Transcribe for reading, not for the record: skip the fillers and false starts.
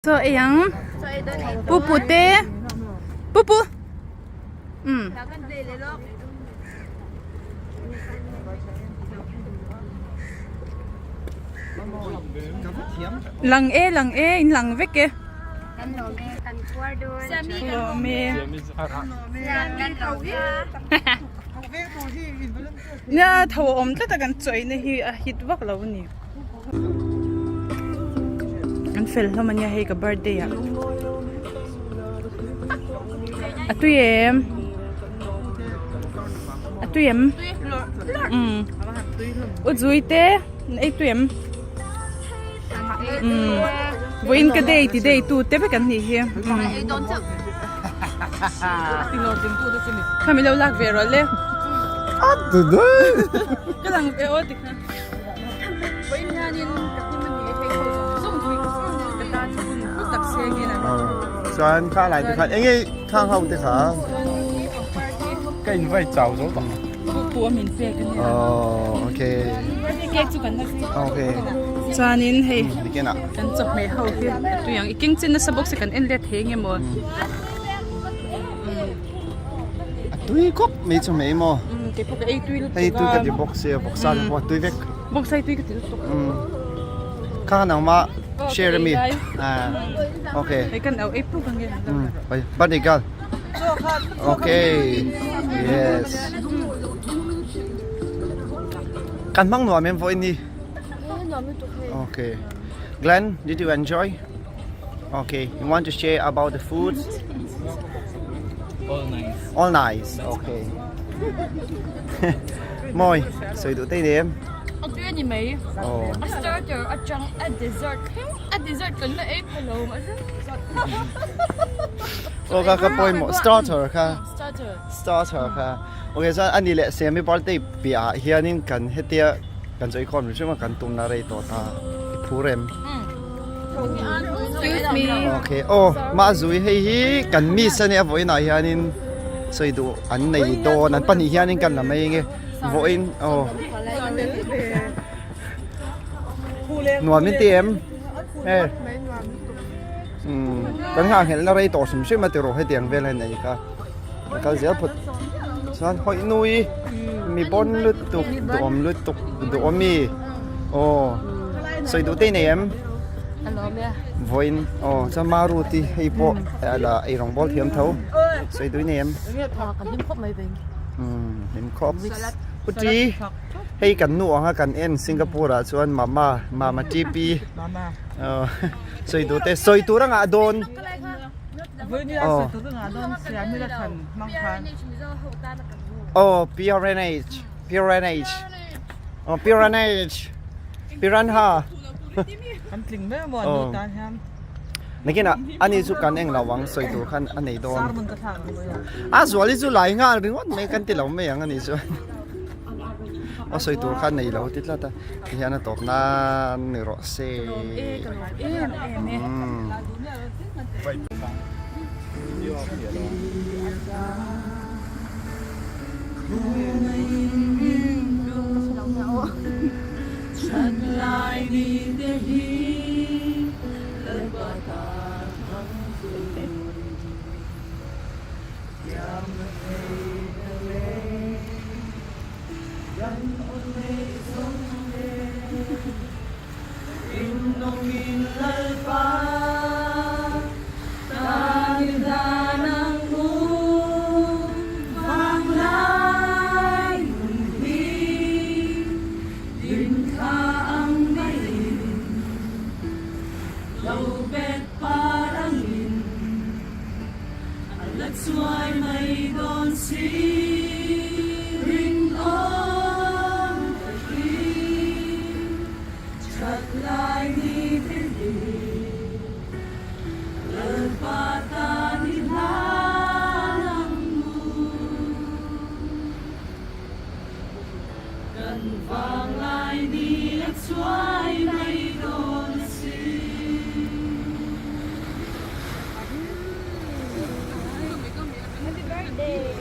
Chaw ei ang. Pupu te. Pupu. Um. Lang e lang e in lang vek e. Lawm e. Nia tho a awm tlat a kan chaw eina hi a hit vak lo a ni. An fel hlawm ania hei ka birthday ah a tui em a tui em umm u zui te an ei tui em umm vawiin ka day ti day tu te vek an nih hi umm khami lo lak ve rawh le ka lang ve aw tikhan. Chuan kha lai te khan enge khang ho te kha ka in vai chau zo tawh pu a min pek ania oh okay cake chu kan la okay chuanin hei nikin ah kan chawhmeh ho hi tui ang i keng chin nasa bawk se kan en let thei nge maw a tui khawp mai chawhmeh maw kei pawh ka ei tui lutuk a hei tui ka ti bawk sia vawksa te pawh a tui vek vawksa hi tui ka ti lutuk kha nangmah share ami okay hei kan au ei puk ang nge oi birthday girl okay yes kan hmang nuam em vawiin ni okay Glenn did you enjoy Okay, you want to share about the food? All nice. All nice. Okay. Moi, soi duh tei nem. A tui a ni mai. Oh. A starter atang a dessert thleng a dessert kan la ei pha lo mahse. Oh ka ka pawimawh starter kha. Starter. Starter kha. Okay, chuan ani leh semi birthday piahah hianin kan hetia kan chawi khawm hrim hrim a kan tumna rei tawh ta i phur em. Excuse me. Okay. Oh, mah zui hei hi kan miss ania vawiinah hianin sawi duh an nei dawn an pahnih hianin kan la mai nge vawiin oh nuam in ti em e um kan nghah nghelh na rei tawh hrim hrim a ti rawh hetiang vel a nei kha a kal zel phawt chuan hawih nui mi bawn lutuk duhawm lutuk duhawmi aw sawi duh te i nei em vawiin aw chuan maruti hei pawh la ei rawng bawl thiam tho sawi duh i nei em umm hlim khawp uti hei kan nu ang a kan en Singapore ah chuan mama mama TP aw sawi duh te sawi tur a ngah dawn. Aw PRNH PRNH aw PRNH Piranha aw nakinah ani chu kan eng lo ang sawi tur khan a nei dawn a zuali chu lai nghal ringawt mai kan ti lo mai ang ani chuan aw sawi tur khan nei lo ti tlat a tihian a tawp nan ni rawh se. Kan vang lai ni a chuai mai.